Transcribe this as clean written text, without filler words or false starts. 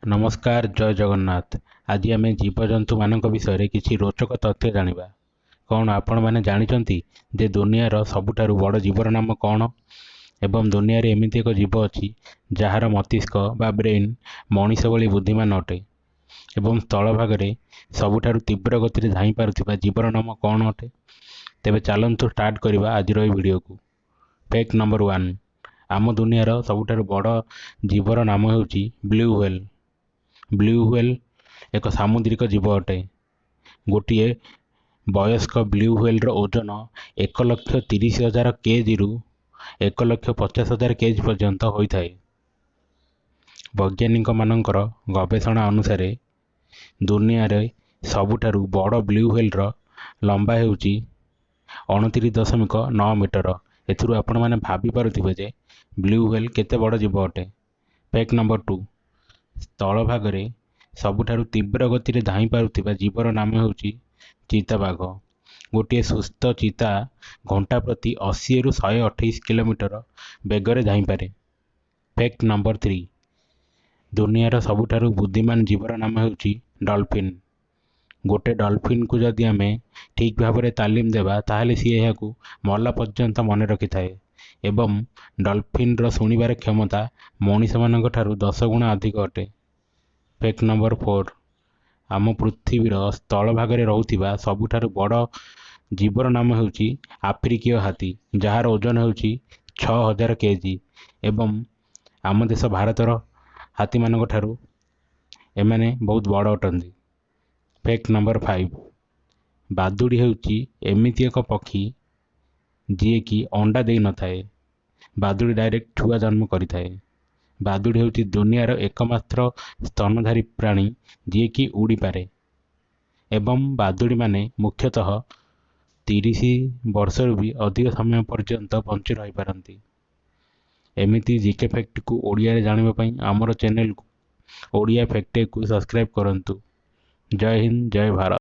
ନମସ୍କାର, ଜୟ ଜଗନ୍ନାଥ। ଆଜି ଆମେ ଜୀବଜନ୍ତୁମାନଙ୍କ ବିଷୟରେ କିଛି ରୋଚକ ତଥ୍ୟ ଜାଣିବା। କ'ଣ ଆପଣମାନେ ଜାଣିଛନ୍ତି ଯେ ଦୁନିଆର ସବୁଠାରୁ ବଡ଼ ଜୀବର ନାମ କ'ଣ? ଏବଂ ଦୁନିଆରେ ଏମିତି ଏକ ଜୀବ ଅଛି ଯାହାର ମସ୍ତିଷ୍କ ବା ବ୍ରେନ୍ ମଣିଷ ଭଳି ବୁଦ୍ଧିମାନ ଅଟେ। ଏବଂ ସ୍ଥଳଭାଗରେ ସବୁଠାରୁ ତୀବ୍ର ଗତିରେ ଧାଇଁ ପାରୁଥିବା ଜୀବର ନାମ କ'ଣ ଅଟେ? ତେବେ ଚାଲନ୍ତୁ ଷ୍ଟାର୍ଟ କରିବା ଆଜିର ଏହି ଭିଡ଼ିଓକୁ। ଫ୍ୟାକ୍ଟ ନମ୍ବର 1, ଆମ ଦୁନିଆର ସବୁଠାରୁ ବଡ଼ ଜୀବର ନାମ ହେଉଛି ବ୍ଲୁ ହ୍ୱେଲ୍। ବ୍ଲୁ ହ୍ୱେଲ୍ ଏକ ସାମୁଦ୍ରିକ ଜୀବ ଅଟେ। ଗୋଟିଏ ବୟସ୍କ ବ୍ଲୁ ହ୍ୱେଲ୍ର ଓଜନ 1,30,000 କେଜିରୁ 1,50,000 କେଜି ପର୍ଯ୍ୟନ୍ତ ହୋଇଥାଏ। ବୈଜ୍ଞାନିକମାନଙ୍କର ଗବେଷଣା ଅନୁସାରେ ଦୁନିଆରେ ସବୁଠାରୁ ବଡ଼ ବ୍ଲୁ ହ୍ୱେଲ୍ର ଲମ୍ବା ହେଉଛି 29.9 ମିଟର। ଏଥିରୁ ଆପଣମାନେ ଭାବିପାରୁଥିବେ ଯେ ବ୍ଲୁ ହ୍ୱେଲ୍ କେତେ ବଡ଼ ଜୀବ ଅଟେ। ଫ୍ୟାକ୍ଟ ନମ୍ବର 2, ସ୍ଥଳଭାଗରେ ସବୁଠାରୁ ତୀବ୍ର ଗତିରେ ଧାଇଁ ପାରୁଥିବା ଜୀବର ନାମ ହେଉଛି ଚିତାବାଘ। ଗୋଟିଏ ସୁସ୍ଥ ଚିତା ଘଣ୍ଟା ପ୍ରତି 80ରୁ 128 କିଲୋମିଟର ବେଗରେ ଧାଇଁପାରେ। ଫ୍ୟାକ୍ଟ ନମ୍ବର 3, ଦୁନିଆର ସବୁଠାରୁ ବୁଦ୍ଧିମାନ ଜୀବର ନାମ ହେଉଛି ଡଲଫିନ୍। ଗୋଟେ ଡଲଫିନ୍କୁ ଯଦି ଆମେ ଠିକ୍ ଭାବରେ ତାଲିମ ଦେବା, ତାହେଲେ ସିଏ ଏହାକୁ ମଲା ପର୍ଯ୍ୟନ୍ତ ମନେ ରଖିଥାଏ। ଏବଂ ଡଲଫିନ୍ର ଶୁଣିବାର କ୍ଷମତା ମଣିଷମାନଙ୍କ ଠାରୁ 10 ଗୁଣା ଅଧିକ ଅଟେ। ଫ୍ୟାକ୍ଟ ନମ୍ବର 4, ଆମ ପୃଥିବୀର ସ୍ଥଳଭାଗରେ ରହୁଥିବା ସବୁଠାରୁ ବଡ଼ ଜୀବର ନାମ ହେଉଛି ଆଫ୍ରିକୀୟ ହାତୀ, ଯାହାର ଓଜନ ହେଉଛି 6000 କେଜି। ଏବଂ ଆମ ଦେଶ ଭାରତର ହାତୀମାନଙ୍କ ଠାରୁ ଏମାନେ ବହୁତ ବଡ଼ ଅଟନ୍ତି। ଫ୍ୟାକ୍ଟ ନମ୍ବର 5, ବାଦୁଡ଼ି ହେଉଛି ଏମିତି ଏକ ପକ୍ଷୀ ଯିଏକି ଅଣ୍ଡା ଦେଇନଥାଏ। ବାଦୁଡ଼ି ଡାଇରେକ୍ଟ ଛୁଆ ଜନ୍ମ କରିଥାଏ। ବାଦୁଡ଼ି ହେଉଛି ଦୁନିଆର ଏକମାତ୍ର ସ୍ତନଧାରୀ ପ୍ରାଣୀ ଯିଏକି ଉଡ଼ିପାରେ। ଏବଂ ବାଦୁଡ଼ିମାନେ ମୁଖ୍ୟତଃ 30 ବର୍ଷରୁ ବି ଅଧିକ ସମୟ ପର୍ଯ୍ୟନ୍ତ ବଞ୍ଚି ରହିପାରନ୍ତି। ଏମିତି ଜିକେ ଫ୍ୟାକ୍ଟକୁ ଓଡ଼ିଆରେ ଜାଣିବା ପାଇଁ ଆମର ଚ୍ୟାନେଲକୁ ଓଡ଼ିଆ ଫ୍ୟାକ୍ଟେକୁ ସବସ୍କ୍ରାଇବ୍ କରନ୍ତୁ। ଜୟ ହିନ୍ଦ, ଜୟ ଭାରତ।